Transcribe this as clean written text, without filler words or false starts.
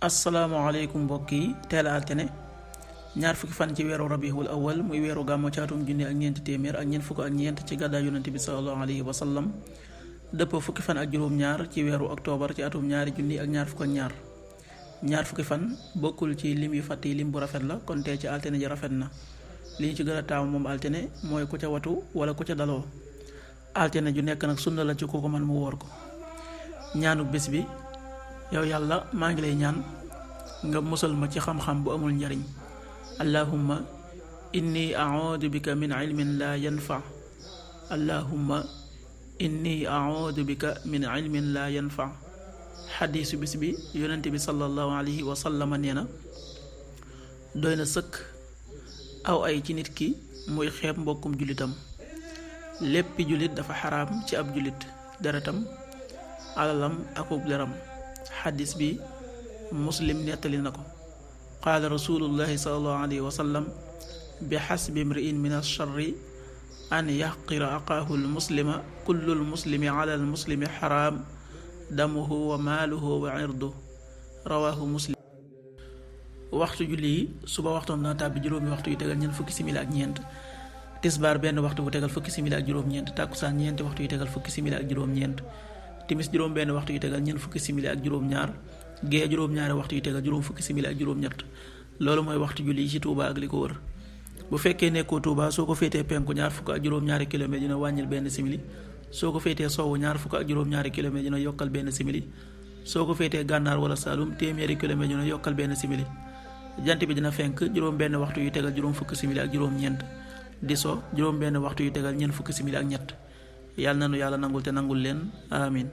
asalaamaaleykum mbokk yi teel a altine ñaar fukki fan ci weeru rabiul awal muy weeru gàmmu ci atum junni ak ñeenti téeméer ak ñeent fukk ak ñeent ci gàddaay yonent bi sallallahu alayhi wa sallam dëppoo fukki fan ak juróom-ñaar ci weeru octobre ci atum ñaari junni ak ñaar fukk ak ñaar fukki fan bokkul ci lim yu fàtt yi lim bu rafet la kon tey ci altine ji rafet na li ñu ci gën a taamu moom altine mooy ku ca watu wala ku ca daloo altine ju nekk nag sunna la ci ku ko man mu wóor ko ñaanu bés bi yow yàlla maa ngi lay ñaan nga musal ma ci xam-xam bu amul njariñ allahumma inni a'uudu bika min ilmin laa yanfa allahumma inni a'uudu bika min ilmin laa yanfa xadiisu bis bi yonent bi sallallahu alayhi wa sallam nee na doy na sëkk aw ay ci nit ki muy xeeb mbokkum jullitam léppi jullit dafa xaraam ci ab jullit deretam alalam akub leram xadis bi muslim nettali na ko qaala rasulullahi salallahu alayhi wa sallam bi xasbi mri'in min alcharri an yaxqira aqaahu almuslima kullu almuslimi ala almuslimi xaraam damuhu wa maaluhu wa irduhu rawaahu muslim. waxtu julli yi suba waxtoom dana tàbbi juróomi waxtu yu tegal ñeent fukki simili ak ñeent, tisbaar benn waxtu bu tegal fukki simili ak juróom-ñeent, tàkkusaan ñeenti waxtu yu tegal fukki simili ak juróom-ñeent, timis juróom benn waxtu yu tegal ñeent fukki simili ak juróom-ñaar, gee juróom-ñaari waxtu yu tegal juróom fukki simili ak juróom-ñett. loolu mooy waxtu julli yi ci Touba ak li ko wër. bu fekkee nekkoo Touba soo ko féetee penku ñaar fukk ak juróom-ñaari kilomètre dina wàññil benn simili, soo ko féetee sowwu ñaar fukk ak juróom-ñaari kilomètre dina yokkal benn simili, soo ko féetee gànnaar wala Saalum téeméeri kilomètre dina yokkal benn simili. jant bi dina fenk juróom benn waxtu yu tegal juróom fukki simili ak juróom-ñeent, di so juróom benn waxtu yu tegal ñeent fukki simili ak ñett. yàlla na nu yàlla nangul te nangul leen amin.